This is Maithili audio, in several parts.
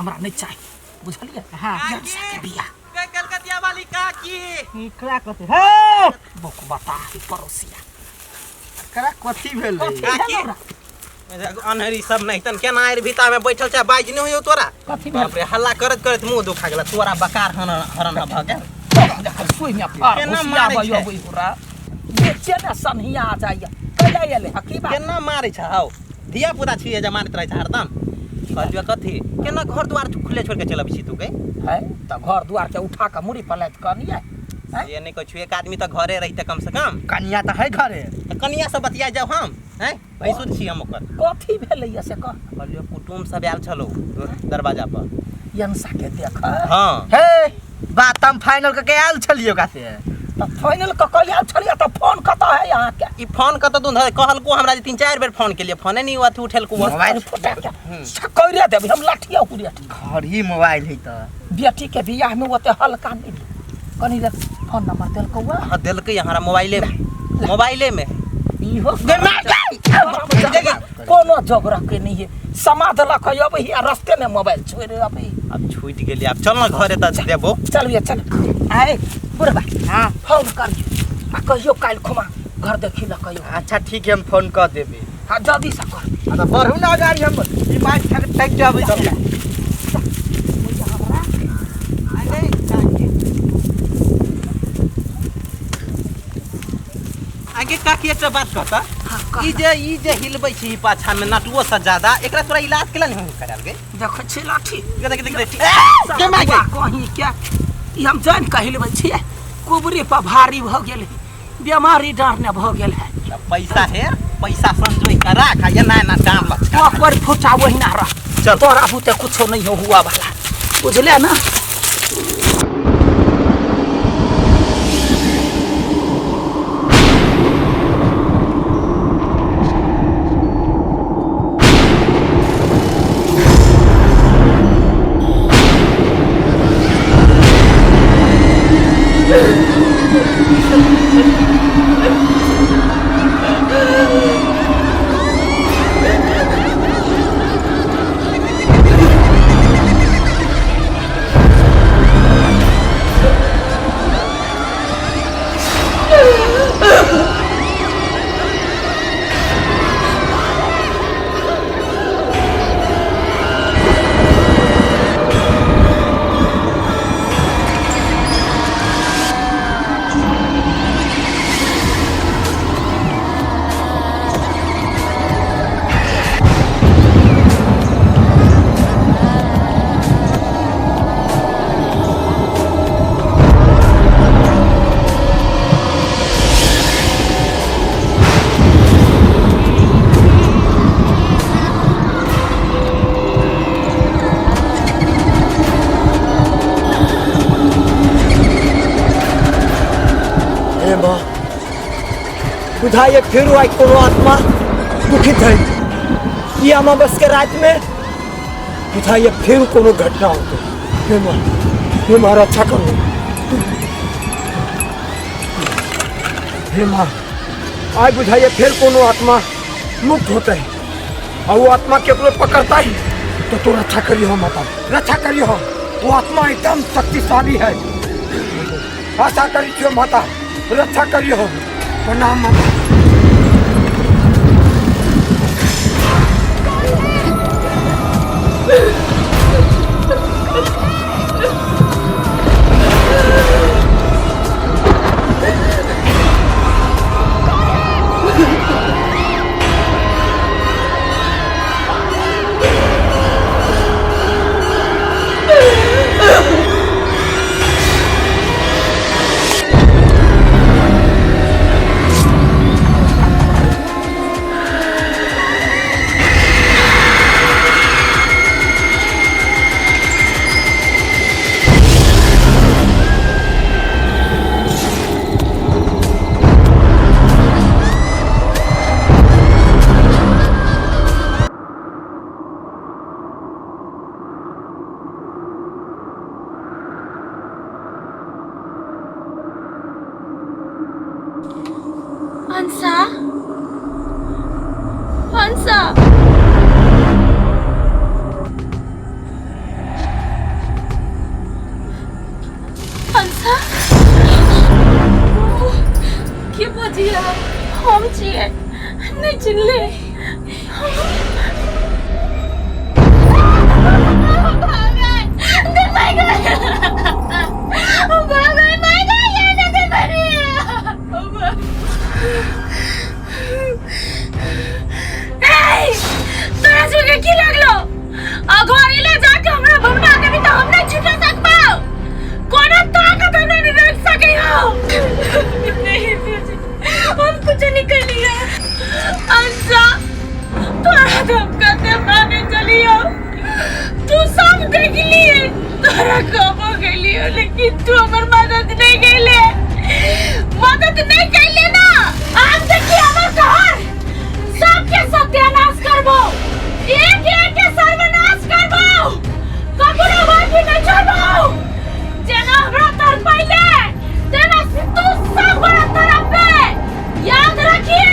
हमरा नहि चाही बुझलियै हाँ। जनसा के बियाह के कलकतिया वाली काकी एकरा कथी हे बोक बता ही पड़ोसिया एकरा कथी भेलै कथी काकी। भेलौ रे? अनहरी सब नहीं तन केना आरि भीता में बैठल छै बाज नहीं होयो तोरा कथी भेल बाप रे हल्ला करत करत मुंह दुखा गेला तोरा बकार हरण हरण भ गेल तोरा सुई में फाड़ केना घुसिया मारै अबै छै? अबै हो रा बेचे ने सन्हिया आ जाइए कैला एलै हँ की बात केना मारै छ हौ धिया पुता छियै जे मारैत रहै छ हरदम कहलियो कथी केना घर द्वार खुले छोड़ के चल अबै छी तू गे है तऽ घर दुआर के उठा कऽ मुड़ी पर लादि कऽ अनियै हैं? ये नहीं कहै एक आदमी तऽ घरे रहिते कम से कम कनिया तऽ है घरे तऽ कनिया से बतिया जाउ हम हैं भैंसुर छी हम ओकर कथी भेलैया से कह कहलियो कुटुम सब आयल छलो दरवाजा पर यंसा के देख हाँ हे बात हम फाइनल कऽ के आयल छलियै ओकरा से तऽ फाइनल कऽ कऽ आयल छलियै तऽ फोन कतऽ है अहाँके ई फोन कतऽ दून धरे कहलको हमरा जे तीन चारि बेर फोन केलियै फोने नहीं अथी उठेलको मोबाइल फुटा के छकैरे देबै हम लाठिया उड़ेट घर ही मोबाइल है तऽ बेटी के बियाह में ओते हल्का नहीं कनी रे फोन नंबर देलकौ हाँ देलकै हमरा मोबाइले में मोबाइले में इहो कोनो जोगरा के नहीं है समाध लऽ कऽ अबै आ रस्ते में मोबाइल छोड़ि अबै अब छूटि गेली आब चल ना घरे तऽ देबो चल ये चल आए बुढ़बा हाँ फोन करियो आ कहियो काल्हि खुमा घर देखी लऽ कहियो अच्छा ठीक है हम फोन कऽ देबै हाँ जल्दी से कर आ तऽ बढ़ू ना गाड़ी हम ई बाइक ठक ठक के अबै छी आगे काकी एकटा बात कहता हाँ, कह। ई जे हिलबै छी पाछा में नटुओ से ज्यादा एकरा तोरा इलाज केला नहीं करायल गे देखै छी लाठी देख देख देख के मागे कहीं के ई हम जान कहि लेबै छियै कुबरी पर भारी भऽ गेल है बीमारी डारने भऽ गेल है पैसा है पैसा संजोय के राख आ एना एना दाम लचका पर फुटा वहिना रह चल। तोरा बुते कुछो नहीं हो हुआ वाला बुझले ना हे माँ बुझाइए फेरो आइ कोनो आत्मा दुखित है ई अमावस के रात में बुझाइए फेर कोनो घटना होते हे माँ, हे माँ रक्षा करो। हे माँ, आइ बुझाइए फेर कोनो आत्मा मुक्त होते है और वो आत्मा केकरो पकड़ता ही तो तू रक्षा करियो माता, रक्षा करियो। वो आत्मा एकदम शक्तिशाली है। आशा करी छियो माता, रक्षा करियो। प्रणाम माता। हंसा, हंसा। अंसा के बजिया हम छियै नहीं चिल्ले तोरा सबके की लागलो आ घर ले जाके हमरा बनवा देबी त हम नहीं छूटे सकबो कोनो ताकत हमरा नहीं रोक सकै हो नहीं बेटी हम कुछ नहीं कलिए अंशा तोरा धमका से माने चलियो तू सब देख लिए तोरा कब गेलियो लेकिन तू हमर मदद नहीं कैले मदद नहीं कैले ना आज देखी हमर कहर सबके सत्यानाश करबो एक एक के सर्वनाश करबो ककरो बाकी नहीं छोड़बो जेना हमरा तर पहिले तेना तू सब बड़ा तरफ पे याद रखिए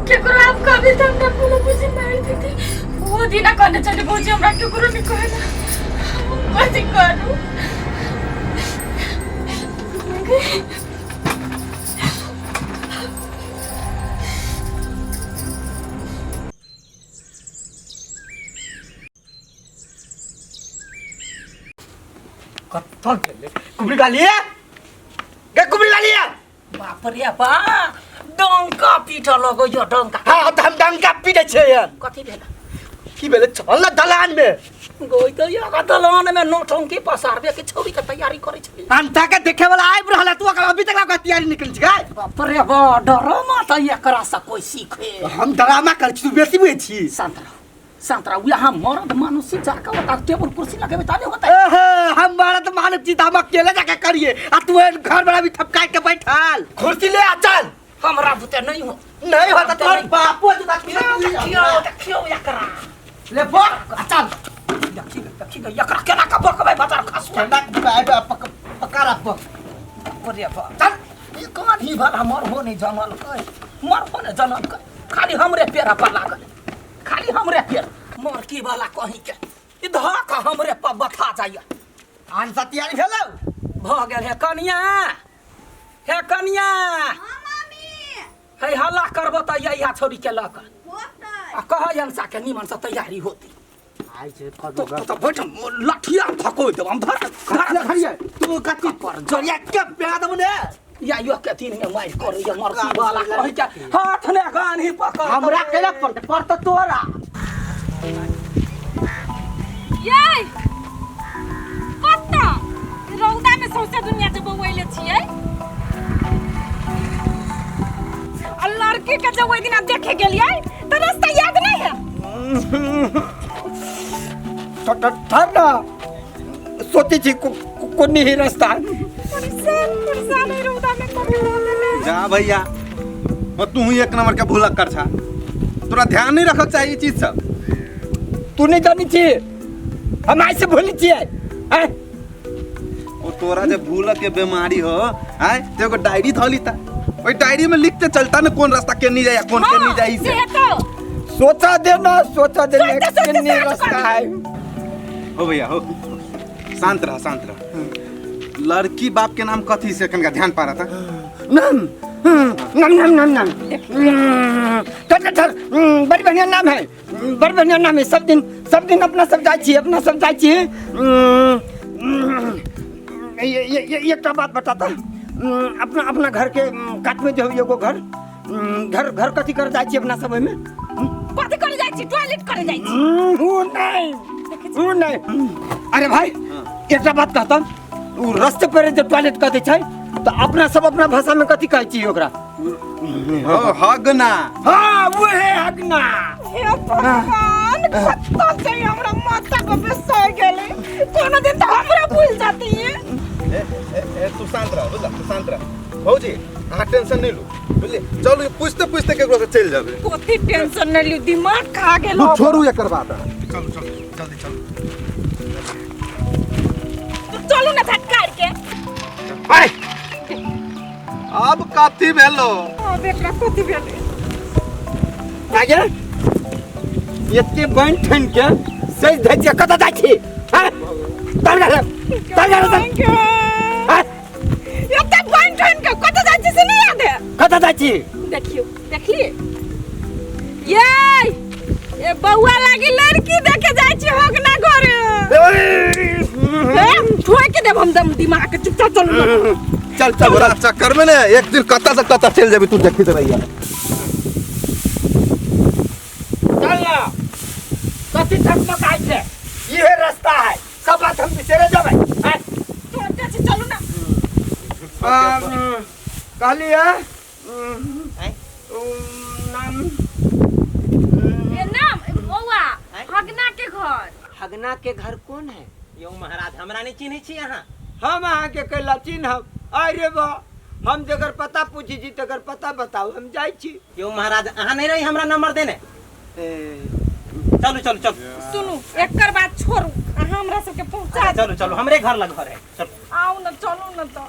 केकरो आप कभी तो हमरा कोनो बुझी मार देते वो दिना कहने चले भौजी हमरा केकरो नहीं कहना कथी करू कत्ता गेलै कुबरी गालिया गे कुबरी गालिया बाप रे बा डंका पीट लगैया डंका हाँ तऽ हम डंका पीटै छियै यार कथी भेल की भेलै चल ना दलान में गोई तो या दलान में नौटंकी पसारबे के छौरी के तैयारी करै छली अंता के देखे वाला आबि रहल है तू ओकरा अभी तक ओकरा तैयारी निकल छै बाप रे बा डरो मत एकरा से कोई सीखे हम ड्रामा करै छी तू बेसी बुझै छी शांत रहो शांत रहो यहाँ मर्द मानुषी जाके ओता टेबुल कुर्सी लगेबे तबे होतै एहे, हम मर्द मानुष छी तऽ हम अकेले जाके करिए आ तू एहन घर वाला भी थपका के बैठल कुर्सी ले आ चल हमरा बुते नहीं हो नहीं होता तोहर बापो जुदा देखियो देखियो एकरा ले बक आ चल देखी देखी एकरा केना के बकबै बाजार खसु ठंडा पका पका रख बक बाप रे बा चल ई कौन ही भला मरहो नहीं जनल कै मरहो नहीं जनल कै खाली हमरे पेड़ पर लागल खाली हमरे पेड़ मरकी वाला कहीं के ई धक हमरे पर बथा जाइए आन तैयारी भेलौ भऽ गेल हे कनिया हे कनिया हे हल्ला करबो तऽ यही छौड़ी के लऽ कऽ आ कहै अंसा के नीमन से तैयारी होती आइ छै तो तो बैठ लाठिया थको देब हम धर धर धरिए तू कथी पर जरिया के प्या देबो ने या यो के दिन में मारि करू या मरती वाला कहै के हाथ ने गान ही पकड़ हमरा केला पर पर तो तोरा ये कत्ता रौदा में सौंसे दुनिया के बौआइले छियै आ लड़की के जब ओहि दिना देखे गेलियै तऽ रास्ता याद नहीं है ठहर ना सोचै छी कोन ही रास्ता परेशान परेशान है रौदा में कभी हो गेलै जा भैया और तू ही एक नंबर के भुलक्कड़ छा तोरा ध्यान नहीं रखक चाहिए ई चीज सब तू नहीं जानी छी हम आइ से भूल छियै आँय? ओ तोरा जे भूलक के बीमारी हो आय ते एगो डायरी धली ता ओई डायरी में लिखते चलता ना कौन रास्ता केनी जाए कौन केनी जाए से से तो सोचा देना सोचा देना सोचते सोचते केनी साँझ रास्ता कर है हो भैया हो शांत रह शांत रह लड़की बाप के नाम कथी से कनका ध्यान पा रहा था नाम नाम नाम नाम नाम ठहर ठहर बड़ी बढ़िया नाम है बड़ी बढ़िया नाम है सब दिन अपना सब जाइ छी अपना सब जाइ छी ये एकटा बात बताता अपना अपना घर के कात में जो है एगो घर घर घर कथी कर जाइ छी अपना सब ओहिमे कथी करे जाइ छी टॉयलेट करे जाइ छी ऊ नहीं ऊ नहीं अरे भाई एकटा बात कहता ऊ रस्ते पर जे टॉयलेट कह दै छै तऽ अपना सब अपना भाषा में कथी कहै छी ओकरा हो हग ना हाँ उहे हगना हे भगवान कत्ता से हमरा माथा को बेसर गेलै कोनो दिन तऽ हमरा भूल जाती है ए, ए, ए, तू शांत रह बुझला तू शांत रह भौजी अहाँ टेंशन नहीं लू बुझलिए चलू पूछते पूछते केकरो से चलि जेबै कथी टेंशन नहीं लियो दिमाग खा गेल तू छोड़ू एकर बात चलू चलू जल्दी चलू तू चलू ना झटकार के आय आब कथी भेलो? आब एकरा कथी भेलै? आगे एते बनि ठनि के सज धज के कतऽ जाइ छी? हैं? चल जा रे, चल जा रे, चल। हैं? एते बनि ठनि के कतऽ जाइ छी से नहि याद है? कतऽ जाइ छी? देखियौ, देखलिए ये ए बउआ लागी लड़की देखे जाइ छी होगना घरे। ए ठोक देब हम दम दिमाग के, चुपचाप चलू ना। चल चल। तोरा चक्कर में ने एक दिन कतऽ से कतऽ चलि जेबी तू देखित रहिया। चल ना, कथी थकमकाइ छै? इहे रास्ता है, सब बात हम बिसरे जेबै, हैं? छोटे छी, चलू ना। कहलियै आँय? नाम ए नाम बउआ हगना के घर। हगना के घर कौन है? यौ महाराज, हमरा नहीं चिन्है छी अहाँ? हम अहाँके कैला चिन्हब? अरे बा, हम जकर पता पूछी छी तकर पता बताउ, हम जाइ छी। यौ महाराज, अहाँ नहीं रही हमरा नंबर देने। ए, चलू चलू चलू। सुनू, एकर बात छोड़ू, अहाँ हमरा सबके पहुँचा चलू चलू, हमरे घर लग घर है, चलू। आउ न, चलू न। तऽ